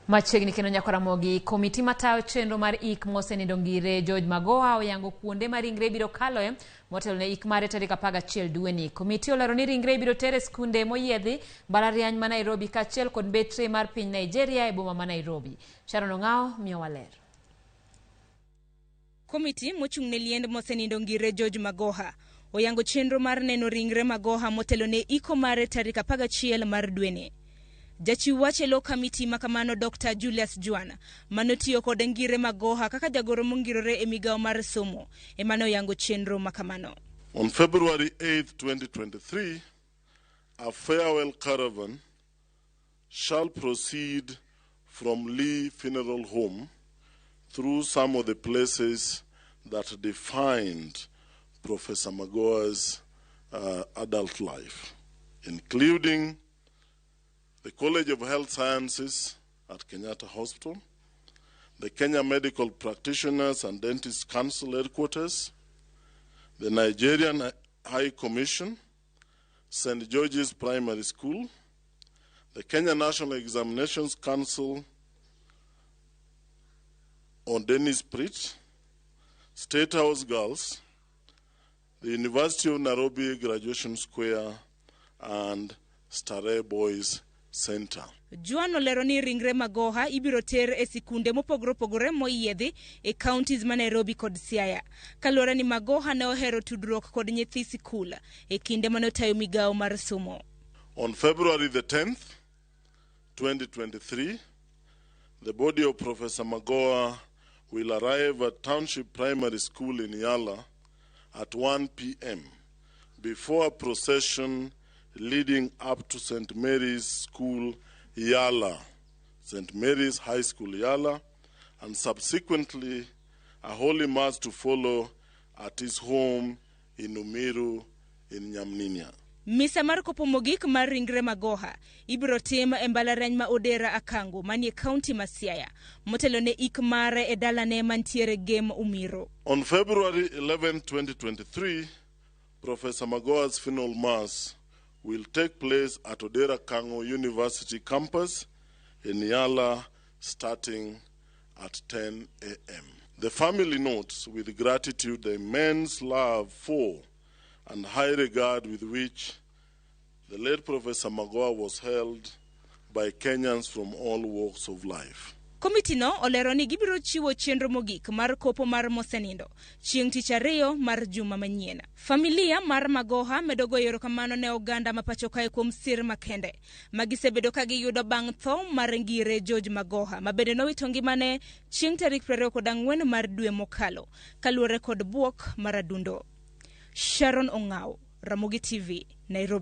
Machiegni kendo nyako Ramogi, komiti matayo chenro mar ik mosenindo Ngire George Magoha oyango kuonde ma ringre biro kaloe motelo ne ik mare tarik 11 dweni. Komiti olero ni ringre ibiro ter e skunde moyiedhi mbalariany ma Nairobi kaachiel kod mbetre mar piny Nigeria e boma ma Nairobi. Sharon Ong'ao miyowa ler. Komiti mochung' ne liend mosenindo Ngire George Magoha oyango chenro mar neno ringre Magoha motelo ne iko mare tarik 11 mar dweni. Jachiw wach e lo kamiti ma kamano Dr. Julius Juan manotiyo kod Ngire Magoha kaka jagoro mongirore e migawo mar somo ema ne oyango chenro ma kamano. On February 8, 2023, a farewell caravan shall proceed from Lee Funeral Home through some of the places that defined Professor Magoha's adult life, including the College of Health Sciences at Kenyatta Hospital, the Kenya Medical Practitioners and Dentists Council headquarters, the Nigerian High Commission, St. George's Primary School, the Kenya National Examinations Council on Dennis Pritt, State House Girls, the University of Nairobi Graduation Square, and Starehe Boys Center. Juan olero ni ringre Magoha ibiro ter e sikunde mopogore opogore moyiedhi e counties ma Nairobi kod Siaya. Kaluwore ni Magoha ne ohero tudruok kod nyithi sikul e kinde mane otayo migawo mar somo. On February the 10th, 2023, the body of Professor Magoha will arrive at Township Primary School in Yala at 1 p.m. before a procession leading up to St. Mary's School, Yala, St. Mary's High School, Yala, and subsequently a holy mass to follow at his home in Umiru in Nyamninia. Misa mar kopo mogik mar ringre Magoha ibiro tim e mbalariany ma Odera Akango manie kaunti ma Siaya motelo ne ik mare e dalane mantiere Gem Umiro. On February 11, 2023, Professor Magoha's funeral mass will take place at Odera Kango University campus in Yala starting at 10 a.m. The family notes with gratitude the immense love for and high regard with which the late Professor Magoha was held by Kenyans from all walks of life. Komiti no olero ni gibiro chiwo chenro mogik mar kopo mar mosenindo chieng' tich ariyo mar juma manyien. Familia mar Magoha medo goyo erokamano ne oganda ma pacho kae kuom sir makende ma gisebedo ka giyudo bang' tho mar Ngire George Magoha ma bende nowito ngimane chieng' tarik 24 mar dwe mokalo kaluwore kod buok mar adundo. Sharon Ong'ao, Ramogi TV, Nairobi.